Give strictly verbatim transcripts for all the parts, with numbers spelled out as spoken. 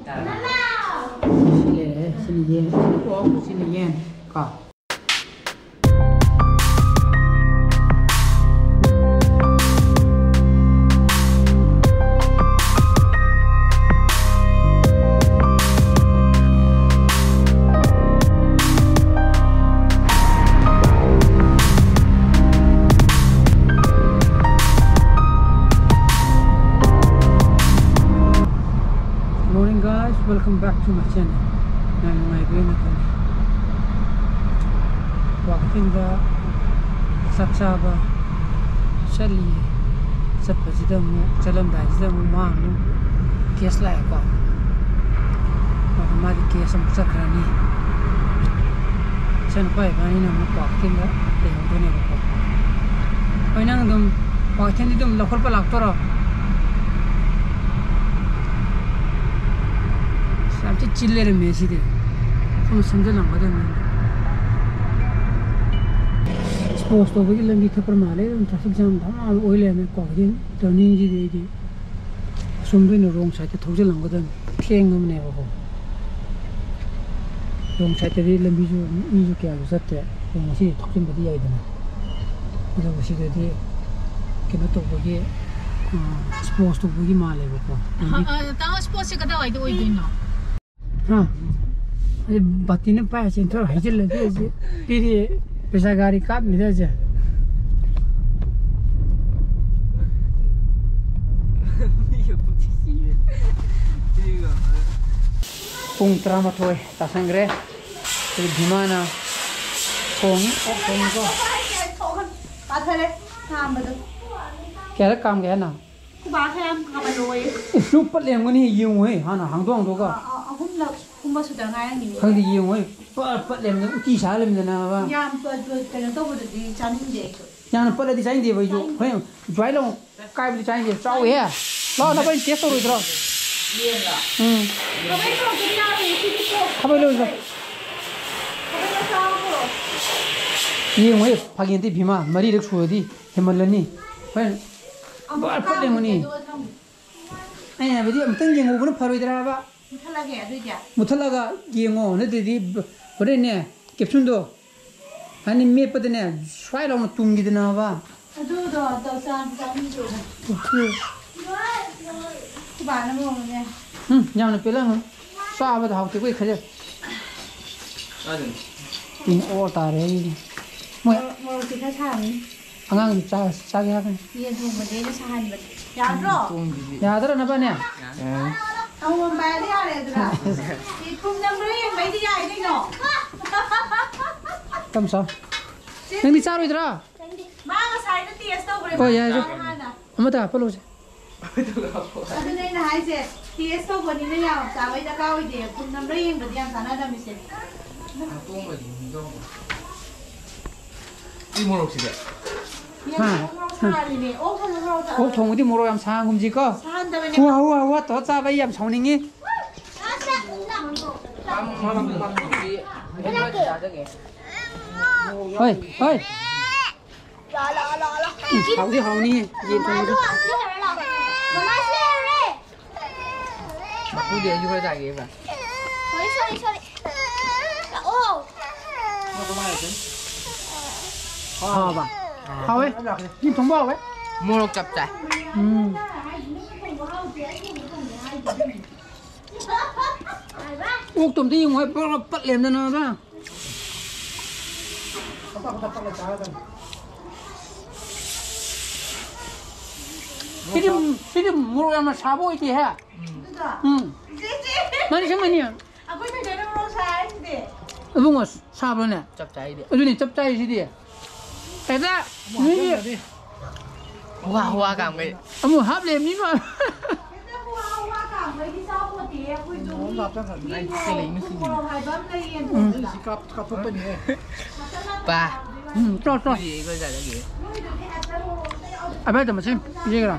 ꯁꯤ ꯂꯩꯔꯦ, ꯁꯤꯅ ꯌꯦꯟ, ꯁꯤꯅ pork, ꯁꯤꯅ ꯌꯦꯟ ꯀꯣ꯫ Morning guys, welcome back to my channel. ꯌꯥꯝ ꯅꯨꯡꯉꯥꯏꯕꯤꯔꯦꯅ ꯈꯜꯂꯤ꯫ ꯋꯥꯀꯤꯡꯗ ꯆꯥꯛ ꯆꯥꯕ ꯆꯠꯂꯤ꯫ ꯆꯠꯄꯁꯤꯗ ꯑꯃꯨꯛ, ꯆꯠꯂꯝꯗꯥꯏꯁꯤꯗ ꯑꯃꯨꯛ ꯃꯥ ꯑꯃꯨꯛ ꯀꯦꯁ ꯂꯥꯛꯑꯦꯀꯣ꯫ ꯑꯗꯨ ꯃꯥꯗꯤ ꯀꯦꯁ ꯑꯃꯨꯛ ꯆꯠꯈ꯭ꯔꯅꯤ꯫ ꯏꯆꯥꯅꯨꯄꯥ ꯏꯕꯥꯅꯤꯅ ꯑꯃꯨꯛ ꯀ꯭ꯋꯥꯀꯩꯊꯦꯜꯗ ꯂꯩꯍꯧꯗꯣꯏꯅꯦꯕꯀꯣ꯫ ꯍꯣꯏ, ꯅꯪ ꯑꯗꯨꯝ ꯀ꯭ꯋꯥꯀꯩꯊꯦꯜꯗꯤ ꯑꯗꯨꯝ ꯂꯧꯈꯠꯄ ꯂꯥꯛꯇꯣꯏꯔꯣ? ꯑꯁ, ꯌꯥꯝ ꯊꯤ ꯆꯤꯜ ꯂꯩꯔꯝꯃꯦ ꯁꯤꯗꯤ꯫ ꯁꯣꯝꯗ ꯁꯦꯝꯖꯤꯜꯂꯝꯒꯗꯕꯅꯤ꯫ ꯁ꯭ꯄꯣꯔꯠꯁ ꯇꯧꯕꯒꯤ ꯂꯝꯕꯤ ꯊꯠꯄ ꯃꯥꯜꯂꯦ꯫ ꯑꯗꯨꯝ ꯇ꯭ꯔꯥꯐꯤꯛ ꯖꯥꯝ ꯐꯅꯌꯥꯝ ꯑꯣꯏ ꯂꯩꯔꯝꯃꯦ ꯀ꯭ꯋꯥꯀꯩꯊꯦꯜ ꯇꯔꯅꯤꯡꯁꯤꯗꯤ꯫ ꯑꯩꯗꯤ ꯑꯁꯣꯝꯗ ꯑꯣꯏꯅ ꯔꯣꯡ ꯁꯥꯏꯠꯇ ꯊꯧꯖꯤꯜꯂꯝꯒꯗꯕꯅꯤ꯫ ꯊꯦꯡꯉꯕꯅꯦꯕꯀꯣ꯫ ꯔꯣꯡ ꯁꯥꯏꯠꯇꯗꯤ ꯂꯝꯕꯤꯁꯨ, ꯃꯤꯁꯨ ꯀꯌꯥꯁꯨ ꯆꯠꯇꯦ꯫ ꯑꯗꯣ ꯉꯁꯤꯗꯤ ꯊꯧꯖꯤꯟꯕꯗꯤ ꯌꯥꯏꯗꯅ꯫ ꯑꯗꯨꯒ ꯁꯤꯗꯗꯤ ꯀꯩꯅꯣ ꯇꯧꯕꯒꯤ, ꯑ, ꯁ꯭ꯄꯣꯔꯠꯁ ꯇꯧꯕꯒꯤ ꯃꯥꯜꯂꯦꯕꯀꯣ꯫ ꯂꯝꯕꯤ ꯑ, ꯑ, ꯇꯥꯃꯣ, ꯁ꯭ꯄꯣꯔꯠꯁꯁꯦ ꯀꯗꯥꯏꯋꯥꯏꯗ ꯑꯣꯏꯗꯣꯏꯅꯣ? ꯍꯥ? ꯑꯩ ꯕꯥꯇꯤꯟꯅ ꯄꯥꯏꯔ ꯆꯦꯟꯊꯣꯔ ꯍꯩꯖꯤꯜꯂꯗꯤ ꯑꯩꯁꯦ ꯄꯤꯔꯤ ꯄꯩꯁꯥ ꯒꯥꯔꯤ ꯀꯥꯞꯅꯤꯗ ꯑꯩꯁꯦ꯫ ꯄꯨꯡ ꯇꯔꯥꯃꯥꯊꯣꯏ ꯇꯥꯁꯟꯈ꯭ꯔꯦ꯫ ꯁꯤꯗ ꯚꯤꯃꯥꯅ ꯊꯣꯡꯉꯤ, ꯑꯣꯛ ꯊꯣꯡꯉꯤꯀꯣ꯫ ꯄꯥꯊꯔꯦ, ꯀꯥꯝꯕꯗꯣ꯫ ꯀꯌꯥꯔꯛ ꯀꯥꯝꯒꯦ ꯍꯥꯏꯅꯣ? ꯈꯨꯕꯥ ꯈꯔ ꯌꯥꯝ ꯀꯥꯝꯍꯜꯂꯣꯌꯦ꯫ ꯏꯁ, ꯂꯣꯏ ꯄꯠ ꯂꯩꯔꯝꯒꯅꯤ, ꯌꯦꯡꯉꯨꯍꯦ, ꯍꯥꯟꯅ ꯍꯥꯡꯗꯣꯛ ꯍꯥꯡꯗꯣꯛꯑꯒ꯫ ꯑ-, ꯑ-, ꯑꯍꯨꯝꯂꯛ ꯀꯨꯝꯕ ꯁꯨꯗ ꯉꯥꯏꯔꯝꯒꯤꯅꯤ꯫ ꯈꯪꯗꯦ, ꯌꯦꯡꯉꯨꯍꯦ, ꯄꯠ ꯄꯠ ꯂꯩꯔꯝꯗꯅ ꯎꯇꯤ ꯁꯥ ꯂꯩꯔꯝꯗꯅꯕ꯫ ꯌꯥꯝ ꯄꯠ-, ꯄꯠ-, ꯀꯩꯅꯣ ꯇꯧꯕꯗꯨꯗꯤ ꯆꯥꯅꯤꯡꯗꯦ ꯑꯩꯁꯨ꯫ ꯌꯥꯝꯅ ꯄꯠꯂꯗꯤ ꯆꯥꯅꯤꯡꯗꯦꯕ ꯑꯩꯁꯨ꯫ ꯆꯥꯅꯤꯡꯗꯦ꯫ ꯍꯣꯔꯦꯟ ꯗ꯭ꯔꯥꯏ ꯂꯥꯎ ꯀꯥꯏꯕꯗꯤ ꯆꯥꯅꯤꯡꯗꯦ꯫ ꯆꯥꯎꯋꯦꯍꯦ꯫ ꯂꯥꯛꯑꯣ, ꯅꯕꯥꯅꯤ ꯇꯦꯁ ꯇꯧꯔꯣꯏꯗ꯭ꯔꯣ? ꯌꯦꯟꯂꯣ? ꯎꯝ꯫ ꯈꯥꯕꯩ ꯄꯨꯔꯛꯇꯗꯤ ꯌꯥꯔꯣꯏꯌꯦ, ꯁꯤꯗꯤ ꯄꯨꯔꯛꯑꯣ꯫ ꯈꯥꯕꯩ ꯂꯧꯔꯨꯆꯣ꯫ ꯈꯥꯕꯩ ꯃꯆꯥ ꯑꯃ ꯄꯨꯔꯛꯑꯣ꯫ ꯌꯦꯡꯉꯨꯍꯦ, ꯐꯥꯒꯤ ꯅꯠꯇꯦ ꯚꯤꯃꯥ, ꯃꯔꯤꯔꯛ ꯁꯨꯔꯗꯤ ꯍꯦꯟꯃꯜꯂꯅꯤ꯫ ꯍꯣꯔꯦꯟ ꯑꯃꯨꯛ ꯄꯠ ꯄꯠ ꯂꯩꯔꯝꯒꯅꯤ꯫ ꯀꯥꯝꯒꯦ, ꯑꯗꯨꯒ ꯊꯝꯒꯦ꯫ ꯑꯩꯅ ꯍꯥꯏꯕꯗꯤ ꯑꯃꯨꯛꯇꯪ ꯌꯦꯡꯍꯧꯕꯅ ꯐꯔꯣꯏꯗ꯭ꯔꯥ ꯍꯥꯏꯕ? ꯃꯨꯠꯊꯠꯂꯒꯦ ꯑꯗꯨꯏꯗꯤ꯫ ꯃꯨꯠꯊꯠꯂꯒ ꯌꯦꯡꯉꯣ, ꯅꯠꯇ꯭ꯔꯗꯤ ꯕ-, ꯍꯣꯔꯦꯟꯅꯦ, ꯀꯦꯞꯁꯨꯟꯗꯣ ꯍꯥꯏꯅ ꯃꯦꯠꯄꯗꯅꯦ, ꯁ꯭ꯋꯥꯏ ꯂꯥꯎꯅ ꯇꯨꯝꯈꯤꯗꯅꯕ꯫ ꯑꯗꯨꯗꯣ ꯇꯧ-, ꯆꯥ-, ꯆꯥꯅꯤꯡꯗ꯭ꯔꯣ? ꯎꯝ꯫ ꯈꯨꯕꯥꯅ ꯃꯣꯔꯣꯛꯅꯦ꯫ ꯎꯝ, ꯌꯥꯝꯅ ꯄꯦꯜꯂꯝꯒꯅꯤ꯫ ꯆꯥꯕꯗ ꯍꯥꯎꯇꯦ ꯑꯩꯈꯣꯏ ꯈꯖꯤꯛ꯫ ꯆꯥꯗꯣꯏꯅꯤ꯫ ꯎꯝ, ꯑꯣ ꯇꯥꯔꯦ ꯑꯩꯗꯤ꯫ ꯃꯣꯏ ꯃꯣꯔꯣꯛ, ꯃꯣꯔꯣꯛꯇꯤ ꯈꯔ ꯁꯥꯕꯅꯤ꯫ ꯑꯉꯥꯡꯁꯨ ꯆꯥ-, ꯆꯥꯒꯦ ꯍꯥꯏꯕꯅꯤ꯫ ꯌꯦꯟ ꯊꯣꯡꯕꯗꯤ ꯑꯩꯅ ꯁꯥꯍꯟꯕꯅꯤ꯫ ꯌꯥꯗ꯭ꯔꯣ? ꯊꯣꯡꯁꯤꯗꯤ꯫ ꯌꯥꯗ꯭ꯔꯥ ꯅꯕꯥꯅꯤ? ꯌꯥꯔꯦ꯫ ꯑꯃꯃꯝ ꯄꯥꯏꯔꯗꯤ ꯌꯥꯔꯦ ꯑꯗꯨꯅ꯫ ꯁꯤ ꯊꯨꯝ ꯅꯝꯕ꯭ꯔꯥ ꯌꯦꯡꯕꯩꯗꯤ ꯌꯥꯏ ꯀꯩꯅꯣ꯫ ꯇꯝ ꯆꯥ꯫ ꯅꯪꯗꯤ ꯆꯥꯔꯣꯏꯗ꯭ꯔꯥ? ꯃꯥ ꯉꯁꯥꯏꯅ ꯇꯦꯁ ꯇꯧꯈ꯭ꯔꯦ꯫ ꯍꯣꯏ, ꯌꯥꯏ, ꯌꯥꯏ꯫ ꯍꯥꯟꯅ꯫ ꯑꯃꯇ ꯍꯥꯞꯄꯠꯂꯣꯁꯦ꯫ ꯑꯗꯨꯅꯦ ꯑꯩꯅ ꯍꯥꯏꯁꯦ, ꯇꯦꯁ ꯇꯧꯕꯅꯤꯅ ꯌꯥꯝ ꯆꯥꯕꯩ ꯗꯔꯀꯥꯔ ꯑꯣꯏꯗꯦ꯫ ꯊꯨꯝ ꯅꯝꯕ꯭ꯔꯥ ꯌꯦꯡꯕꯗꯤ ꯌꯥꯝ ꯆꯥꯟꯅꯗꯕꯅꯤꯁꯦ꯫ ꯑꯇꯣꯡꯕꯗꯤ ꯍꯨꯝꯗ꯭ꯔꯣꯡꯕ꯫ ꯁꯤ ꯃꯣꯔꯣꯛꯁꯤꯗꯤ꯫ ꯌꯦꯟ ꯍꯥ? ꯊꯣꯡꯕ ꯃꯣꯔꯣꯛ ꯁꯥꯍꯜꯂꯤꯅꯦ꯫ ꯑꯣꯛ ꯊꯣꯡꯕ ꯃꯣꯔꯣꯛ ꯁꯥꯍꯜꯂꯤꯅꯦ꯫ ꯑꯣꯛ ꯊꯣꯡꯕꯗꯤ ꯃꯣꯔꯣꯛ ꯌꯥꯝ ꯁꯥꯍꯟꯒꯨꯝꯁꯤꯀꯣ꯫ ꯁꯥꯍꯟꯗꯕꯅꯦ꯫ ꯍꯨꯋꯥ, ꯍꯨꯋꯥ, ꯍꯨꯋꯥ ꯇꯧꯔ ꯆꯥꯕ ꯑꯩ ꯌꯥꯝ ꯁꯥꯎꯅꯤꯡꯉꯤ꯫ ꯍꯣꯏ, ꯍꯣꯏ꯫ ꯎꯝ, ꯍꯥꯎꯗꯤ ꯍꯥꯎꯅꯤ꯫ ꯌꯦꯟ ꯊꯣꯡꯕꯗꯣ꯫ ꯃꯀꯨꯗꯤ ꯑꯩꯁꯨ ꯈꯔ ꯆꯥꯒꯦꯕ꯫ ꯁꯣꯔꯤ, ꯁꯣꯔꯤ, ꯁꯣꯔꯤ꯫ ꯂꯥꯛꯑꯣ꯫ ꯍꯥꯎꯕ? ꯍꯥꯎꯋꯦ꯫ ꯌꯦꯟ ꯊꯣꯡꯕ ꯍꯥꯎꯋꯦ꯫ ꯃꯣꯔꯣꯛ ꯆꯞ ꯆꯥꯏ꯫ ꯎꯝ꯫ ꯑꯣꯛꯇꯣ ꯑꯝꯇ ꯌꯦꯡꯉꯣ, ꯄꯠ ꯂꯦꯝꯗꯅꯕ꯫ ꯁꯤꯗꯤ, ꯁꯤꯗꯤ ꯃꯣꯔꯣꯛ ꯌꯥꯝꯅ ꯁꯥꯕ ꯑꯣꯏꯗꯦꯍꯦ꯫ ꯎꯝ꯫ ꯅꯪꯗꯤ ꯁꯦꯝꯃꯅꯤ꯫ ꯑꯩꯈꯣꯏ ꯊꯣꯏꯗꯣꯏꯅ ꯃꯣꯔꯣꯛ ꯁꯥꯏ ꯍꯥꯏꯁꯤꯗꯤ꯫ ꯏꯕꯨꯡꯉꯣ, ꯁꯥꯕ꯭ꯔꯅꯦ? ꯆꯞ ꯆꯥꯏꯗꯤ꯫ ꯑꯗꯨꯅꯤ, ꯆꯞ ꯆꯥꯏ ꯁꯤꯗꯤ꯫ ꯍꯦꯛꯇ ꯅꯣꯏꯒꯤ ꯍꯨꯋꯥ ꯍꯨꯋꯥ ꯀꯥꯝꯒꯩ꯫ ꯑꯃꯨꯛ ꯍꯥꯞ ꯂꯩꯔꯝꯅꯤ ꯃꯥ꯫ ꯍꯦꯛꯇ ꯍꯨꯋꯥ ꯍꯨꯋꯥ ꯀꯥꯝꯒꯩꯗꯤ ꯆꯥꯄꯣꯠꯇꯤꯌꯦ ꯑꯩꯈꯣꯏꯁꯨ꯫ ꯃꯤ ꯃꯣꯔꯣꯛ ꯍꯥꯏꯕ ꯑꯃ ꯂꯩ ꯌꯦꯟ ꯊꯣꯡꯕꯗ꯫ ꯀꯥꯞꯊꯣꯛꯄꯅꯤꯍꯦ꯫ ꯄꯥ꯫ ꯎꯝ, ꯆꯣ, ꯆꯣ꯫ ꯅꯣꯏꯗꯨꯗꯤ ꯍꯦꯛꯇ ꯃꯣꯔꯣꯛ ꯑꯝꯇ ꯌꯥꯎꯗꯕ꯫ ꯑꯕꯦꯗ ꯃꯁꯤꯡ ꯄꯤꯖꯒꯦꯔꯥ?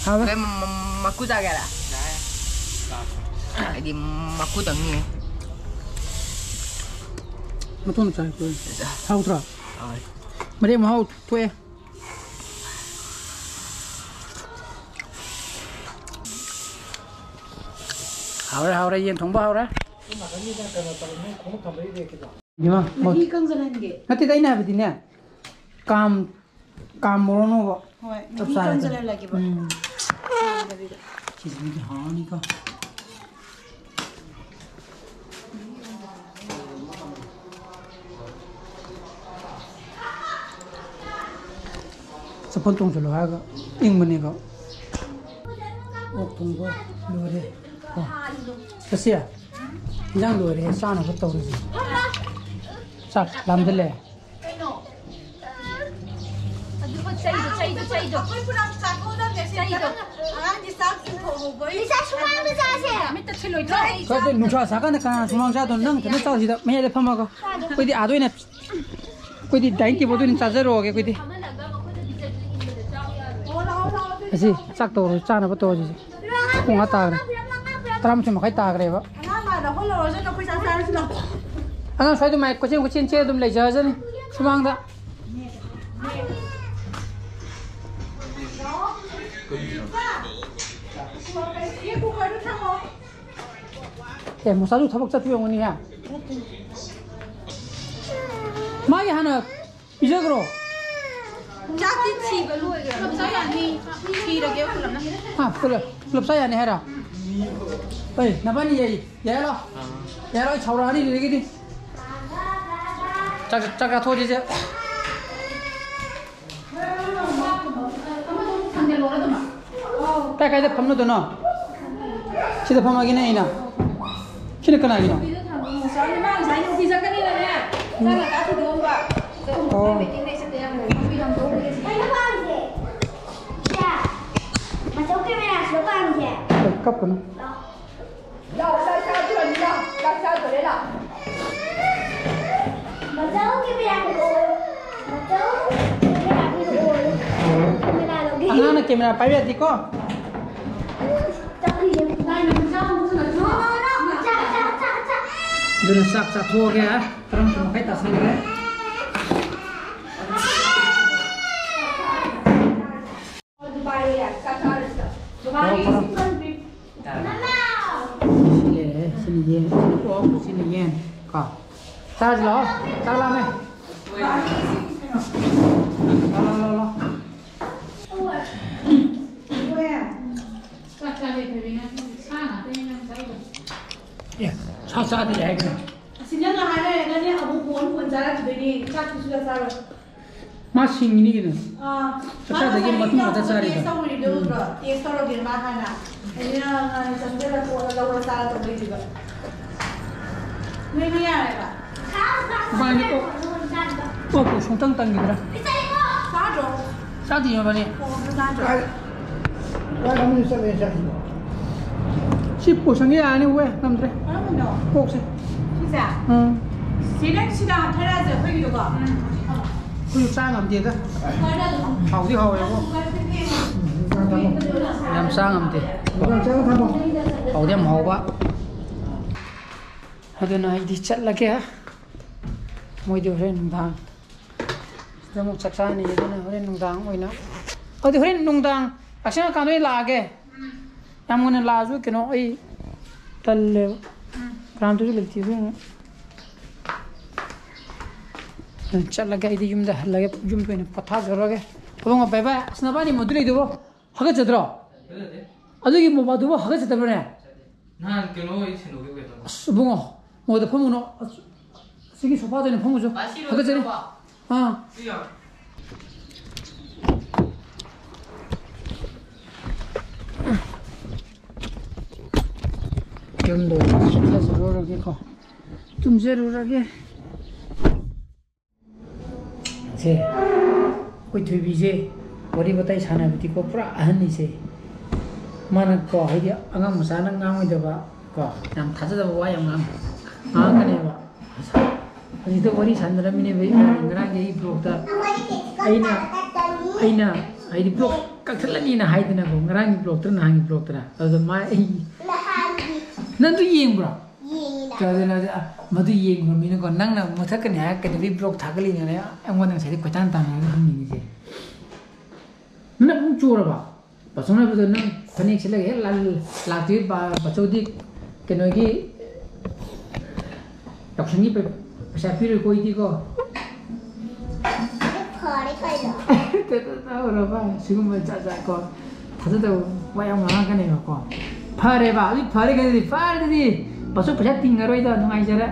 ꯍꯥꯎꯋꯦ꯫ ꯀꯩ ꯃ-, ꯃ-, ꯃꯀꯨ ꯆꯥꯒꯦꯔꯥ? ꯑꯩꯗꯤ ꯃꯀꯨ ꯇꯪꯅꯤ꯫ ꯃꯇꯣꯡ ꯆꯥꯏ꯫ ꯍꯥꯎꯇ꯭ꯔꯣ? ꯍꯥꯎꯋꯦ꯫ ꯃꯔꯦꯛ ꯃꯍꯥꯎ ꯊꯣꯛꯑꯦ꯫ ꯍꯥꯎꯔꯦ, ꯍꯥꯎꯔꯦ, ꯌꯦꯟ ꯊꯣꯡꯕ ꯍꯥꯎꯔꯦ꯫ ꯏꯃꯥ, ꯃꯍꯤ ꯀꯪꯖꯜꯍꯟꯒꯦ꯫ ꯅꯠꯇꯦꯗ, ꯑꯩꯅ ꯍꯥꯏꯕꯗꯤꯅꯦ, ꯀꯥꯝ-, ꯀꯥꯝꯃꯨꯔꯅꯣꯕ꯫ ꯍꯣꯏ, ꯆꯞ ꯃꯍꯤ ꯆꯥꯔꯦ꯫ ꯀꯪꯖꯜꯍꯜꯂꯒꯦꯕ꯫ ꯎꯝ꯫ ꯀꯥꯝꯗꯕꯤꯗ꯫ ꯁꯤꯁꯤꯅꯗꯤ ꯍꯥꯎꯔꯅꯤꯀꯣ꯫ ꯆꯐꯨ ꯇꯣꯡꯁꯤꯜꯂꯣ ꯍꯥꯏꯔꯒ ꯏꯪꯕꯅꯦꯀꯣ꯫ ꯑꯣꯛ ꯊꯣꯡꯕ ꯂꯣꯏꯔꯦ꯫ ꯀꯣ꯫ ꯆꯠꯁꯤ꯫ ꯏꯟꯖꯥꯡ ꯂꯣꯏꯔꯦ, ꯆꯥꯅꯕ ꯇꯧꯔꯁꯤ꯫ ꯆꯥꯛ ꯂꯥꯝꯗ ꯂꯩ꯫ ꯀꯩꯅꯣ? ꯑꯗꯨꯒ ꯆꯩꯗꯣ, ꯆꯩꯗꯣ, ꯆꯩꯗꯣ꯫ ꯑꯩꯈꯣꯏ ꯄꯨꯂꯞ ꯆꯥꯊꯣꯛꯑꯗꯕꯅꯦ ꯁꯤꯗ꯫ ꯆꯩꯗꯣ꯫ ꯑꯉꯥꯡꯒꯤ ꯆꯥꯛ ꯊꯣꯡꯍꯧꯕꯩ꯫ ꯂꯤꯁꯥ, ꯁꯨꯃꯥꯡꯗ ꯆꯥꯁꯦ꯫ ꯃꯤꯠꯇ ꯊꯤꯜꯂꯣꯏꯗ꯭ꯔꯣ? ꯍꯣꯏ, ꯑꯗꯨ ꯅꯨꯡꯁꯥ ꯁꯥꯀꯥꯟꯗ ꯀꯅꯥ ꯁꯨꯃꯥꯡ ꯆꯥꯗꯣꯏꯅꯣ? ꯅꯪ ꯅꯊꯟꯗ ꯆꯥꯎ ꯁꯤꯗ, ꯃꯌꯥꯏꯗ ꯐꯝꯃꯒ꯫ ꯑꯩꯈꯣꯏꯗꯤ ꯑꯥꯗ ꯑꯣꯏꯅ, ꯑꯩꯈꯣꯏꯗꯤ dining table ꯗ ꯑꯣꯏꯅ ꯆꯥꯖꯔꯛꯑꯒꯦ ꯑꯩꯈꯣꯏꯗꯤ꯫ ꯑꯁꯤ ꯆꯥꯛ ꯇꯧꯔꯣ, ꯆꯥꯅꯕ ꯇꯧꯔꯁꯤ꯫ ꯄꯨꯡ ꯑꯥ ꯇꯥꯈ꯭ꯔꯦ꯫ ꯇꯔꯥꯃꯥꯊꯣꯏ ꯃꯈꯥꯏ ꯇꯥꯈ꯭ꯔꯦꯕ꯫ ꯑꯉꯥꯡ ꯂꯥꯛꯑꯗ ꯍꯣꯜ ꯂꯧꯔꯁꯅꯨ, ꯑꯩꯈꯣꯏ ꯆꯥꯛ ꯆꯥꯔꯁꯤ ꯂꯥꯛꯑꯣ꯫ ꯑꯉꯥꯡ ꯁ꯭ꯋꯥꯏꯗ ꯃꯥꯏ ꯀꯣꯏꯆꯦꯟ ꯀꯣꯏꯆꯦꯟ ꯆꯦꯟ ꯑꯗꯨꯝ ꯂꯩꯖꯔꯖꯅꯤ ꯁꯨꯃꯥꯡꯗ꯫ ꯑꯦ, ꯃꯣꯁꯥꯁꯨ ꯊꯕꯛ ꯆꯠꯄ ꯌꯥꯎꯒꯅꯤꯍꯦ꯫ ꯃꯥꯒꯤ ꯍꯥꯟꯅ ꯄꯤꯖꯈ꯭ꯔꯣ꯫ ꯆꯥꯛꯇꯤ ꯊꯤꯕ ꯂꯣꯏꯈ꯭ꯔꯦ꯫ ꯄꯨꯂꯞ ꯆꯥ ꯌꯥꯅꯤ꯫ ꯊꯤꯔꯒꯦ ꯄꯨꯂꯞꯅ꯫ ꯍꯥ, ꯄꯨꯂꯞ, ꯄꯨꯂꯞ ꯆꯥ ꯌꯥꯅꯤ ꯍꯥꯏꯔꯣ? ꯍꯣꯏ, ꯅꯕꯥꯅꯤ ꯌꯥꯏ, ꯌꯥꯏ ꯂꯥꯎ꯫ ꯌꯥꯏ ꯂꯥꯎ, ꯑꯩ ꯁꯥꯎꯔꯛꯑꯅꯤ ꯑꯗꯨꯗꯒꯤꯗꯤ꯫ ꯆꯥꯛ, ꯆꯥꯛ ꯆꯥꯊꯣꯛꯑꯁꯤꯁꯦ꯫ ꯀꯥꯏ ꯀꯥꯏꯗ ꯐꯝꯅꯗꯣꯏꯅꯣ? ꯁꯤꯗ ꯐꯝꯃꯒꯦꯅꯦ ꯑꯩꯅ꯫ ꯁꯤꯅ ꯀꯅꯥꯒꯤꯅꯣ? ꯑꯣ꯫ ꯃꯆꯧ ꯀꯦꯃꯦꯔꯥꯁꯤꯗ ꯄꯥꯝꯃꯤꯁꯦ꯫ ꯍꯣꯏ, ꯀꯞꯀꯅꯨ꯫ ꯂꯥꯎ, ꯆꯥꯛ ꯆꯥꯗꯣꯔꯦ, ꯂꯥꯎ, ꯆꯥꯛ ꯆꯥꯗꯣꯔꯦ, ꯂꯥꯎ꯫ ꯃꯆꯧ ꯀꯦꯃꯦꯔꯥ ꯄꯤꯔꯛꯑꯣ꯫ ꯃꯆꯧ ꯀꯦꯃꯦꯔꯥ ꯄꯤꯔꯛꯑꯣ꯫ ꯀꯦꯃꯦꯔꯥ ꯂꯧꯒꯦ꯫ ꯑꯉꯥꯡꯅ ꯀꯦꯃꯦꯔꯥ ꯄꯥꯏꯕ ꯌꯥꯗꯦꯀꯣ꯫ ꯆꯥꯛ, ꯆꯥꯛ, ꯆꯥꯛ, ꯆꯥꯛ꯫ ꯑꯗꯨꯅ ꯆꯥꯛ ꯆꯥꯊꯣꯛꯑꯒꯦ꯫ ꯇꯔꯥꯃꯥꯊꯣꯏ ꯃꯈꯥꯏ ꯇꯥꯁꯟꯈ꯭ꯔꯦ꯫ ꯗꯨꯕꯥꯏ ꯆꯥꯛ ꯆꯥꯔꯁꯤ꯫ ꯗꯨꯕꯥꯏꯒꯤ ꯏꯁꯤꯡ ꯀꯟꯕꯤ꯫ ꯃꯃꯥ! ꯁꯤꯅ ꯌꯦꯟ, ꯁꯤꯅ ꯑꯣꯛ, ꯁꯤꯅ ꯌꯦꯟ꯫ ꯀꯣ꯫ ꯆꯥꯔꯁꯤ ꯂꯥꯛꯑꯣ꯫ ꯆꯥꯛ ꯂꯥꯝꯃꯦ꯫ ꯂꯥꯛꯑꯣ, ꯂꯥꯛꯑꯣ, ꯂꯥꯛꯑꯣ꯫ ꯆꯥꯛ ꯆꯥꯗꯦ, ꯊꯣꯏꯕꯤꯅ ꯁꯥ ꯉꯥꯛꯇꯅꯤ ꯅꯪ ꯆꯥꯔꯤꯗꯣ꯫ ꯑꯦ, ꯁꯥ ꯆꯥꯗꯦ ꯍꯥꯏꯈ꯭ꯔꯦ꯫ ꯑꯁꯤ ꯅꯪꯅ ꯍꯥꯏꯔꯒꯅꯦ, ꯑꯃꯨꯛ ꯀꯣꯟ ꯀꯣꯟ ꯆꯥꯔꯛꯈꯤꯗꯣꯏꯅꯦ꯫ ꯆꯥꯛꯇꯤ ꯁꯨꯡꯆꯥ ꯆꯥꯔꯣꯏ꯫ ꯃꯥ ꯁꯤꯡꯉꯤꯅꯤ ꯀꯩꯅꯣ꯫ ꯑꯥ, ꯆꯥꯛ ꯆꯥꯗꯒꯤ ꯃꯥ ꯃꯇꯨꯡ ꯉꯁꯥꯏ ꯉꯥꯛꯇ ꯆꯥꯔꯤꯗꯣ꯫ Test ꯇꯧꯔꯤꯗꯣ ꯎꯗ꯭ꯔꯣ? Test ꯇꯧꯔꯒꯦ ꯃꯥ ꯍꯥꯟꯅ꯫ ꯑꯩꯅ ꯉꯁꯥꯏ ꯆꯥꯛ ꯆꯥꯗ ꯇꯣꯛꯑꯒ ꯂꯧꯔ ꯆꯥꯔ ꯇꯧ ꯂꯩꯗꯣꯏꯕ꯫ ꯅꯣꯏ ꯃꯤ ꯌꯥꯔꯦꯕ? ꯃꯕꯥꯅꯤ ꯑꯣꯛ, ꯑꯣꯛꯄꯨ ꯁꯨꯡꯇꯪ ꯇꯪꯈꯤꯗ꯭ꯔꯥ? ꯆꯥꯗ꯭ꯔꯣ? ꯆꯥꯗꯤꯌꯦ ꯃꯕꯥꯅꯤ꯫ ꯑꯣ, ꯑꯗꯨ ꯆꯥꯗ꯭ꯔꯣ? ꯁꯤ ꯄꯨꯁꯟꯒꯦ ꯌꯥꯔꯅꯤ, ꯋꯦ, ꯉꯝꯗ꯭ꯔꯦ꯫ ꯀꯔꯝꯕꯅꯣ? ꯑꯣꯛꯁꯦ꯫ ꯁꯤꯁꯦ? ꯎꯝ꯫ ꯁꯤ ꯅꯪ ꯁꯤꯗ ꯍꯥꯞꯊꯔꯛꯑꯁꯦ ꯑꯩꯈꯣꯏꯒꯤꯗꯣꯀꯣ꯫ ꯑꯩꯈꯣꯏꯁꯨ ꯆꯥ ꯉꯝꯗꯦꯗ꯫ ꯍꯥꯎꯗꯤ ꯍꯥꯎꯋꯦꯕꯣ꯫ ꯌꯥꯝ ꯆꯥ ꯉꯝꯗꯦ꯫ ꯍꯥꯎꯗꯤ ꯌꯥꯝ ꯍꯥꯎꯕ꯫ ꯑꯗꯨꯅ ꯑꯩꯗꯤ ꯆꯠꯂꯒꯦ꯫ ꯃꯣꯏꯗꯤ ꯍꯣꯔꯦꯟ ꯅꯨꯡꯗꯥꯡ ꯁꯤꯗ ꯑꯃꯨꯛ ꯆꯥꯛ ꯆꯥꯅꯤ꯫ ꯑꯗꯨꯅ ꯍꯣꯔꯦꯟ ꯅꯨꯡꯗꯥꯡ ꯑꯣꯏꯅ, ꯑꯗꯨꯗꯤ ꯍꯣꯔꯦꯟ ꯅꯨꯡꯗꯥꯡ ꯑꯁꯪ ꯑꯀꯥꯟꯗ ꯑꯣꯏꯅ ꯂꯥꯛꯑꯒꯦ꯫ ꯌꯥꯝ ꯉꯟꯅ ꯂꯥꯛꯑꯁꯨ ꯀꯩꯅꯣ, ꯑꯩ ꯇꯜꯂꯦꯕ꯫ ꯀꯅꯥꯝꯇꯁꯨ ꯂꯩꯇꯦ ꯑꯗꯨꯅ꯫ ꯑꯗꯨꯅ ꯆꯠꯂꯒꯦ, ꯑꯩꯗꯤ ꯌꯨꯝꯗ ꯍꯜꯂꯒꯦ, ꯌꯨꯝꯗ ꯑꯣꯏꯅ ꯄꯣꯊꯥꯖꯔꯒꯦ꯫ ꯑꯕꯨꯡꯉꯣ, ꯕꯥꯏ ꯕꯥꯏ꯫ ꯑꯁ, ꯅꯕꯥꯅꯤ ꯃꯗꯨ ꯂꯩꯗꯨꯕꯣ ꯍꯥꯒꯠꯆꯗ꯭ꯔꯣ? ꯑꯗꯨꯒꯤ ꯃꯣꯕꯥꯗꯨꯕꯨ ꯍꯥꯒꯠꯆꯗꯕ꯭ꯔꯅꯦ? ꯅꯍꯥꯟ ꯀꯩꯅꯣ ꯍꯣꯏ ꯁꯦꯡꯗꯣꯛꯈꯤꯕ ꯀꯩꯅꯣ? ꯑꯁ, ꯏꯕꯨꯡꯉꯣ, ꯃꯣꯏꯗ ꯐꯝꯃꯨꯅꯣ꯫ ꯑꯁ, ꯑꯁꯤꯒꯤ ꯁꯣꯐꯥꯗ ꯑꯣꯏꯅ ꯐꯝꯃꯨꯁꯨ꯫ ꯍꯥꯒꯠꯆꯔꯤ꯫ ꯑꯥ꯫ ꯌꯨꯝꯗ ꯑꯣꯏꯅ ꯆꯠꯊꯖꯔꯨꯔꯒꯦꯀꯣ꯫ ꯇꯨꯝꯖꯔꯨꯔꯒꯦ꯫ ꯁꯦ, ꯑꯩꯈꯣꯏ ꯊꯣꯏꯕꯤꯁꯦ ꯋꯥꯔꯤ ꯋꯥꯇꯥꯏ ꯁꯥꯟꯅꯕꯗꯤꯀꯣ, ꯄꯨꯔꯥ ꯑꯍꯟꯅꯤꯁꯦ꯫ ꯃꯥꯅ ꯀꯣ, ꯍꯥꯏꯗꯤ ꯑꯉꯥꯡ ꯃꯆꯥꯅ ꯉꯥꯡꯉꯣꯏꯗꯕ ꯀꯣ, ꯌꯥꯝ ꯊꯥꯖꯗꯕ ꯋꯥ ꯌꯥꯝ ꯉꯥꯡ-, ꯉꯥꯡꯉꯛꯀꯅꯦꯕ꯫ ꯍꯧꯖꯤꯛꯇ ꯋꯥꯔꯤ ꯁꯥꯟꯅꯔꯝꯃꯤꯅꯦꯕ ꯏꯕꯥꯅꯤ, ꯉꯔꯥꯡꯒꯤ ꯑꯩ ꯕ꯭ꯂꯣꯛꯇ꯫ ꯑꯩꯅ, ꯑꯩꯅ ꯍꯥꯏꯗꯤ ꯕ꯭ꯂꯣꯛ ꯀꯛꯊꯠꯂꯅꯤꯅ ꯍꯥꯏꯗꯅꯀꯣ, ꯉꯔꯥꯡꯒꯤ ꯕ꯭ꯂꯣꯛꯇꯔ ꯅꯍꯥꯟꯒꯤ ꯕ꯭ꯂꯣꯛꯇꯔ? ꯑꯗꯨꯗ ꯃꯥ ꯑꯩ, ꯅꯪꯗꯨ ꯌꯦꯡꯕ꯭ꯔꯣ? ꯌꯦꯡꯉꯤꯅ꯫ ꯑꯗꯨꯅ, ꯑ, ꯃꯗꯨ ꯌꯦꯡꯉꯨꯔꯃꯤꯅꯀꯣ, ꯅꯪꯅ ꯃꯨꯊꯠꯀꯅꯤ ꯍꯥꯏꯔ ꯀꯩꯗꯧꯕꯩ ꯕ꯭ꯂꯣꯛ ꯊꯥꯒꯠꯂꯤꯅꯣꯅꯦ ꯑꯩꯉꯣꯟꯗ ꯉꯁꯥꯏꯗꯩ ꯀꯣꯏꯇꯥꯟ ꯇꯥꯟꯅꯔꯒ ꯍꯪꯅꯤꯡꯉꯤꯁꯦ? ꯅꯪ ꯑꯃꯨꯛ ꯆꯣꯔꯕ? ꯕꯥꯆꯧꯅ ꯍꯥꯏꯕꯗꯣ ꯅꯪ ꯐꯅꯦꯛ ꯁꯦꯠꯂꯒ ꯍꯦꯛ ꯂꯥ-, ꯂꯥꯛꯇꯣꯏ ꯕꯥ-, ꯕꯥꯆꯧꯗꯤ ꯀꯩꯅꯣꯒꯤ ꯌꯥꯎꯁꯪꯒꯤ ꯄꯩ-, ꯄꯩꯁꯥ ꯄꯤꯔꯣꯏꯀꯣ ꯑꯩꯗꯤꯀꯣ꯫ ꯐꯔꯦ ꯀꯩꯅꯣ꯫ ꯇꯧꯔꯕ ꯁꯤꯒꯨꯝꯕ ꯖꯥꯠ ꯖꯥꯠ ꯀꯣ, ꯊꯥꯖꯗꯕ ꯋꯥ ꯌꯥꯝ ꯉꯥꯡꯉꯛꯀꯅꯦꯕꯀꯣ꯫ ꯐꯔꯦꯕ, ꯑꯗꯨꯗꯤ ꯐꯔꯦ ꯀꯩꯅꯣꯗꯤ, ꯐꯔꯦ ꯑꯗꯨꯗꯤ꯫ ꯕꯥꯆꯧ ꯄꯩꯁꯥ ꯇꯤꯡꯉꯔꯣꯏꯗ, ꯅꯨꯡꯉꯥꯏꯖꯔꯦ꯫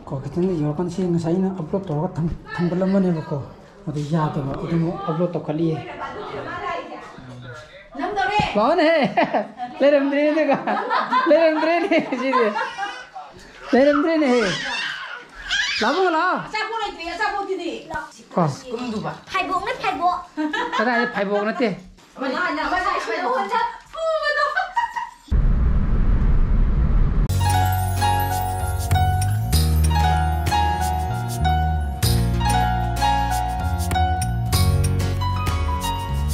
ꯀꯣ, ꯈꯤꯇꯪꯗꯤ ꯌꯧꯔꯀꯥꯟꯗ ꯁꯤ ꯉꯁꯥꯏ ꯑꯩꯅ ꯑꯞꯂꯣꯗ ꯇꯧꯔꯒ ꯊꯝ-, ꯊꯝꯒꯠꯂꯝꯕꯅꯦꯕꯀꯣ, ꯑꯗꯨ ꯌꯥꯗꯕ, ꯑꯗꯨ ꯑꯃꯨꯛ ꯑꯞꯂꯣꯗ ꯇꯧꯈꯠꯂꯤꯌꯦ꯫ ꯂꯥꯛꯑꯣꯅꯦꯍꯦ꯫ ꯂꯩꯔꯝꯗ꯭ꯔꯦꯅꯦ ꯑꯗꯨꯒ꯫ ꯂꯩꯔꯝꯗ꯭ꯔꯦꯅꯦ ꯁꯤꯗꯤ꯫ ꯂꯩꯔꯝꯗ꯭ꯔꯦꯅꯦꯍꯦ꯫ ꯂꯥꯛꯑꯣ, ꯂꯥꯛꯑꯣ꯫ ꯑꯆꯥꯄꯣꯠ ꯂꯩꯇ꯭ꯔꯦ, ꯑꯆꯥꯄꯣꯠꯇꯨꯗꯤ꯫ ꯀꯣ꯫ ꯀꯨꯝꯗꯨꯕ꯫ ꯐꯥꯏꯕꯣꯛꯅꯦ ꯐꯥꯏꯕꯣꯛ꯫ ꯀꯗꯥꯏꯗ ꯐꯥꯏꯕꯣꯛ ꯅꯠꯇꯦ꯫ ꯑꯃ ꯂꯥꯛꯑꯅ ꯑꯃ ꯂꯥꯛꯑꯅ꯫